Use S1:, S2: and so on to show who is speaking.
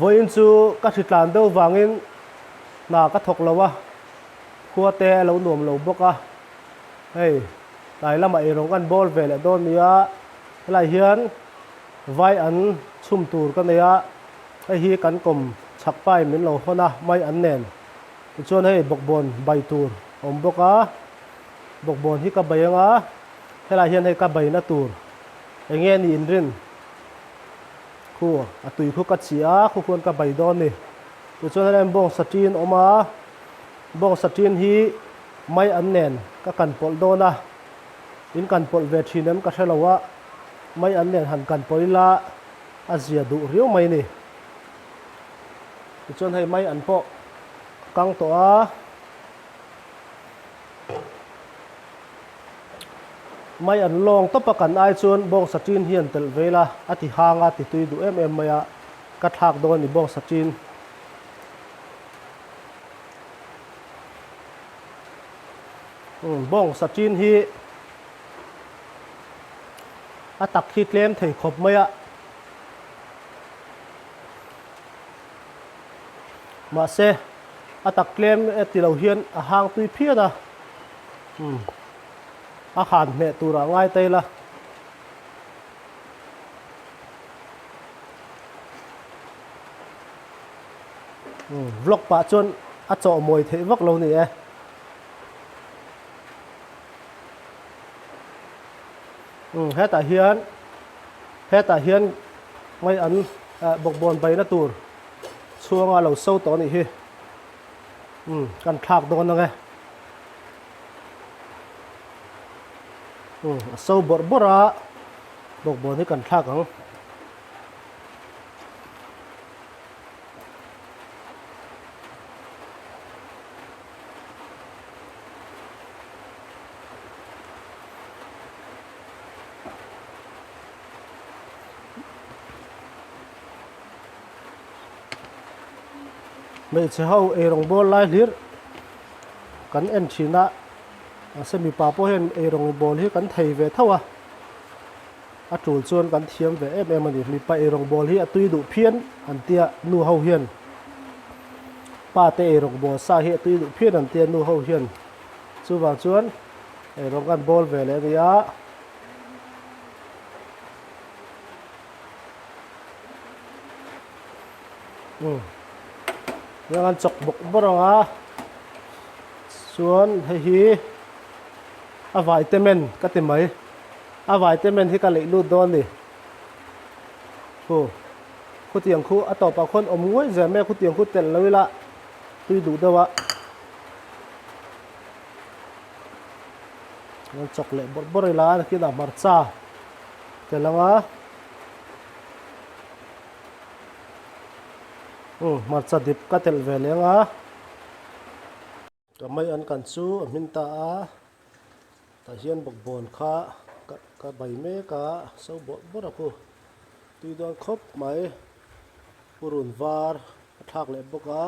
S1: Vawiin chu ka hritlan deuh vangin hna ka thawk lo a, khua te a lo nuam lo bawk a. Hei, tlai lamah eirawng kan bawl ve leh dawn nia, helai hian vai an chhum tur ka nei a, hei hi kan kawm chhak pai min lo hawn a, mai an nen. Tichuan hei bawkbawn bai tur a awm bawk a, bawkbawn hi ka bai anga helai hian hei ka baina tur eng nge ni inrin khu a tui khu ka chhi a, khu khuan ka bai dawn ni. Tichuan helai hian bawngsa ṭin a awm a, bawngsa ṭin hi mai an nen ka kan pawlh dawn a, in kan pawlh ve ṭhin em ka hre lo a, mai an nen han kan pawlh ila a zia duh riau mai ni. Tichuan hei mai an pawh a kang tawh a, mai an lawng tawp a kan ai chuan bawngsa ṭin hi an telh ve ila a ti hang a ti tui duh em em mai a, ka thlak dawn a ni bawngsa ṭin. Bawngsa ṭin hi a tak hi tlem thei khawp mai a. Mahse, a tak tlem e ti lo hian a hang tui phian a, umm a han hmeh turah ngai ta ila. Umm vlog pah chuan a chawh mawi theih vak lo ni e. Umm hetah hian hetah hian mai an bawkbawn baina tur chhuanga lo so tawh a nih hi. Umm kan thlak dawn ang e. Umm a so bawrh bawrh a, bawkbawn hi kan thlak ang. Hmeichhe ho eirawng bawl lai hlir kan en thin a mahse mipa pawh hian eirawng bawl hi kan thei ve tho a a tul chuan kan thiam ve em em a ni mipa eirawng bawl hi a tui duh phian an tia nu ho hian pa te eirawng bawl sa hi a tui duh phian an tia nu ho hian chuvang chuan eirawng kan bawl ve leh a ni a. Umm heng an chawk bawk bawrh ang a chuan hei hi a vitamin ka ti mai a vitamin hi ka leih lut dawn a ni khu khutiang khu a tawpah khuan awm nguai zel mai a khutiang khu telh lo ila tui duh deuh a an chawk leh bawrh bawrh ila nakinah hmarcha tel ang a. Umm hmarcha dip ka telh ve leng a ka mai an kan chu a hmin ta a tah hian bawkbawn kha ka bai mek a so bawrh bawrh a khu tui dawn khawp mai purun var a thlak leh bawk a.